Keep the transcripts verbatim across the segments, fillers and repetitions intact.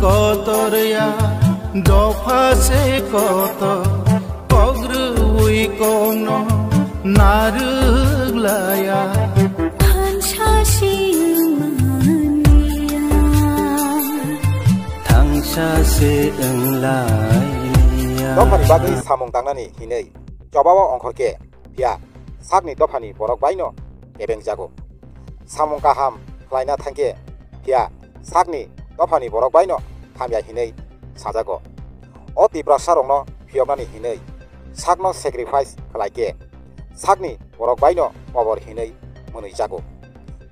Kotor ya, dopha se kotor, kok rwui kokno narwk laya. Thansa se wng manya. Thangsa se wng lai liya. Dophani bagwi samung tangnani hinwi chobao ongkhor khe, phiya sakni dophani borok baino kebeng jago. Samung kaham khlaina thangkhe, phiya sakni dophani borok baino hamya hinwi sajago. O Tiprasa rokno phiyoknani hinwi sakno sacrifice khlai khe, sakni borok baino kobor hinwi mwnwi jago.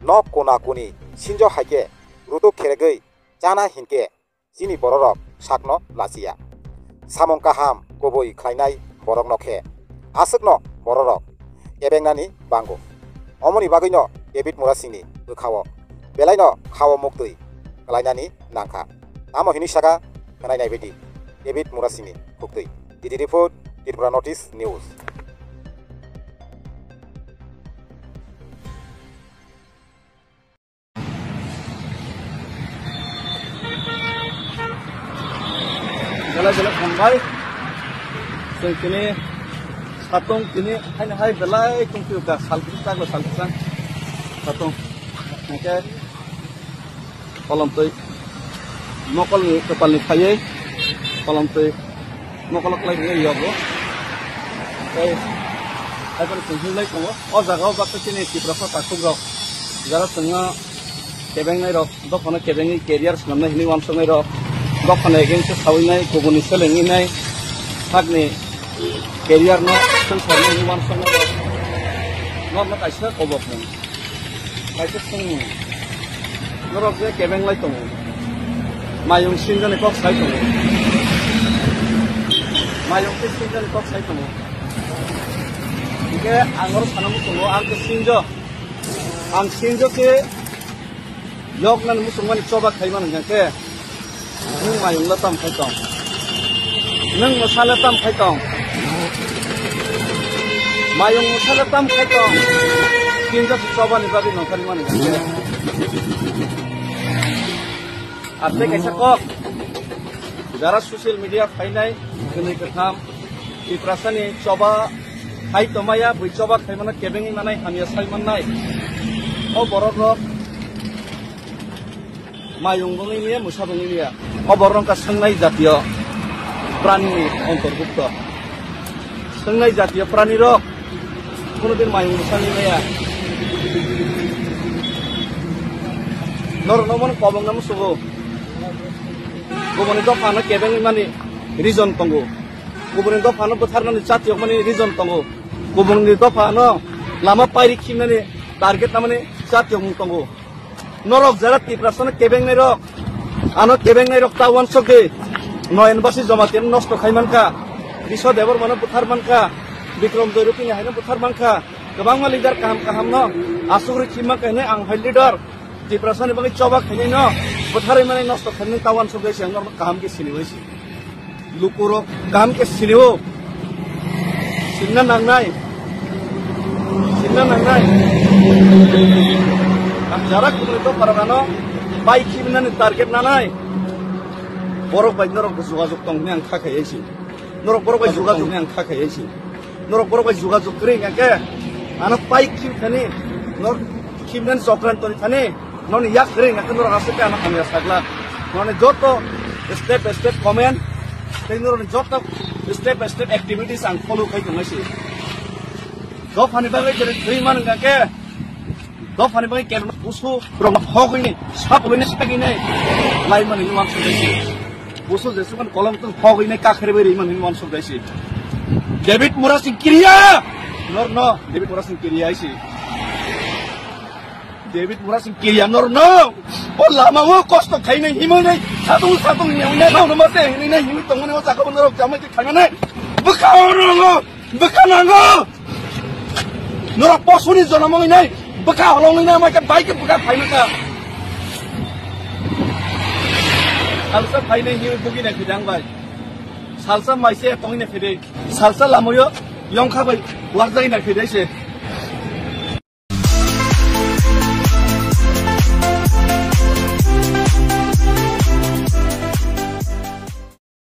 Nok kuna kuni sinjo hai khe rutuk kheregwi chana hinkhe chini bororok sakno lachiya. Samung kaham kubui khlainai borokno khe aswkno bororok kebengnani bango. Omoni bagwino David Murasingni bwkhao belaino khao muktwi klainani nangkha. Tamo hinwi saka, khwnai naibaidi David Murasingni khuktwi. D D report, Tripura Notice News. Belai belai hambai. Chwng tini satung tini haino hai belai tongphio ka, sal kwchang lo sal kwchang satung. Hingke kolomtwi mokolni kwpalni phaiwi kolomtwi mokolo kwlai rwwi yogo. Tei hai phano chwng hinlai tongo. O jaga o baksa chini Tiprasa takhukrok, jara chwngno kebengnai rok, dophano kebengwi career swnamnai hinwi uansuknai rok, dophano against o sawi nai, kubuni selengwi nai, sakni career no swng sarnai hinwi uansuknai rok, norokno kaisa kobok mung, kaisa thwngmung. Norok je kebeng lai tongo, mayung sinjani kok sai tongo, mayung tei sinjani kok sai tongo. Hingke ang oro sana muchungo, ang khe sinjo, ang sinjo khe yoknani muchungmani choba khaimani hingke, nwng mayung le tam khai tong, nwng mwsa le tam khai tong, mayung mwsa le tam khai tong, sinjo khe chobani bagwi nongkhormani hingke. Ar tei kaisa kok, jara social media phainai, kwnwi kwtham, Tiprasani choba hai tongmaya, bui choba khaimano kebengwi manai, hamya sai mannai. O borok rok mayung bongwi liya, mwsa bongwi liya. O borok wngkha swngnai jatiyo pranini ontorbukto. Swngnai jatiyo pranirok kunudin mayung mwsani maya. Norokno omono kobongna musugo. Kubuni dophano kebengmani reason tongo. Kubuni dophano bwtharnani chatiyokmani reason tongo. Kubuni dophano lama pairi khimnani target namani chatiyokmung tongo. Norok jara Tiprasano kebengnai rok, ano kebengnai rok ta uansukdi. Noyan Basi Jamatia nosto khai mankha, Biswa Debbarmano buthar mankha, Bikram Doirupini haino buthar mankha, kwbangma leader kaham kaham no asugri khim mankha hinwi ang hai leader Tiprasani bagwi choba khainai no butharwi mani nosto khainai ta uansukdi se ang norok kaham khe sini bai se. Lukurok kaham khe sinio. Sinna nangnai. Sinna nangnai. Ang jara kubuni dophano bai khibinani target nanai. Borok bai norok jogajog tong hwnwi ang kha khai si. Norok borok bai jogajog hwnwi ang kha khai si. Norok borok bai jogajog kwrwi hwnkhe ano pai khib thani, norok khibnani chokran toni thani, noni yak kwrwi hwnkhe norok aswk khe ano hamya sakla. Noni joto step by step comment tei norokni joto step by step activities ang follow khai tongnai se. Dophani bagwi jere thwi man hwnkhe dophani bagwi kerno busu rok hogwini, sapgwini, sagini, laimani nuan sugwini. Busu jesukan kolom tun hogwini, kakhri bai rimani nuan sugwini. David Murasing kiriya! Norno, David Murasing kiriya isi. David Murasing kiriya norno. O lama o kosto khainai himani, satung satung nyawnai, nang no mate, hinai, hinai, tongmani o sakabo norok jamai khainai. Bwkha o rongo, bwkha nango. Norok posuni jonom wngwi nai, bwkha holongwi nai, mai khe bai khe bwkha phaima kha. Salsa phainai hiwi bugi nai phidang bai. Salsa maise tongwi nai phidai. Salsa lamoyo yongkha bai warjai nai phidai se.